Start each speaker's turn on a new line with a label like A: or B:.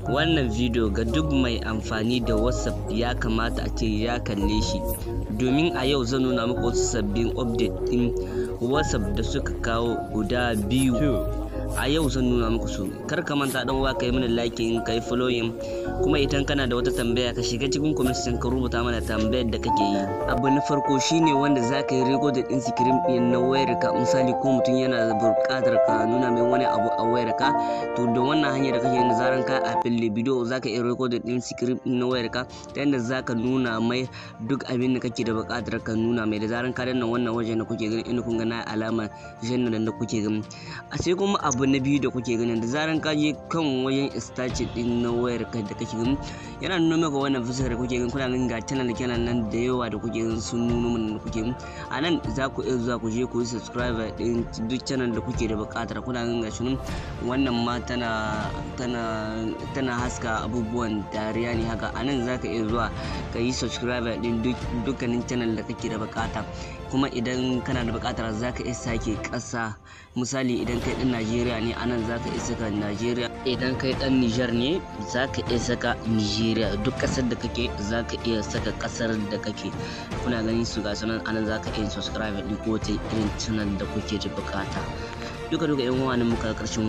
A: Wannan bidiyo ga duk mai amfani da WhatsApp ya kamata a ce ya kalle shi, domin a yau zan nuna muku wasu sabbin update ɗin WhatsApp da suka kawo guda biyu. A yau zan nuna muku su. Kar ka manta, dan uwa, kai mana liking, kai following, kuma idan kana da wata tambaya ka shiga cikin comment section ka rubuta mana tambayar da kake yi. Abu na farko shine wanda zaka yi record din screen din na wayar ka. Misali, ko mutum yana buƙatar ka nuna mai wani abu a wayar ka, to da wannan hanyar da kake yin, zaran ka a fili bidiyo, zaka iya record din screen din na wayar ka ta yadda zaka nuna mai duk abin da kake da buƙatar ka nuna mai, da zaran ka danna wannan wajen da kuke gani, inda kun ga na alamar jannan da kuke gani. A sai kuma abu na biyu da kuke gani, da zaran ka je kan wajen status din na wayar ka da kake gani, yana nuna maka wannan fuskar da kuke gani. Kuna ganin ga channel channel nan da yawa da kuke gani sun nuno mana da kuke gani. A nan za ku iya zuwa ku je ku yi subscribe din duk channel da kuke da buƙatar. Kuna ganin gashi nan, wannan ma tana haska abubuwan dariya ne haka. A nan za ka iya zuwa ka yi subscribe din dukkanin channel da kake da buƙata. Kuma idan kana da buƙatar, za ka iya sake ƙasa. Misali, idan kai ɗan Najeriya ne, anan za ka iya saka Najeriya. Idan kai ɗan Nijar ne, za ka iya saka Nijeriya. Duk ƙasar da kake, za ka iya saka ƙasar da kake. Kuna ganin su, ga sunan. Anan za ka iya subscribe ɗin kowace irin channel da kuke da buƙata. Duka duka, yan uwa, muka ƙarshen.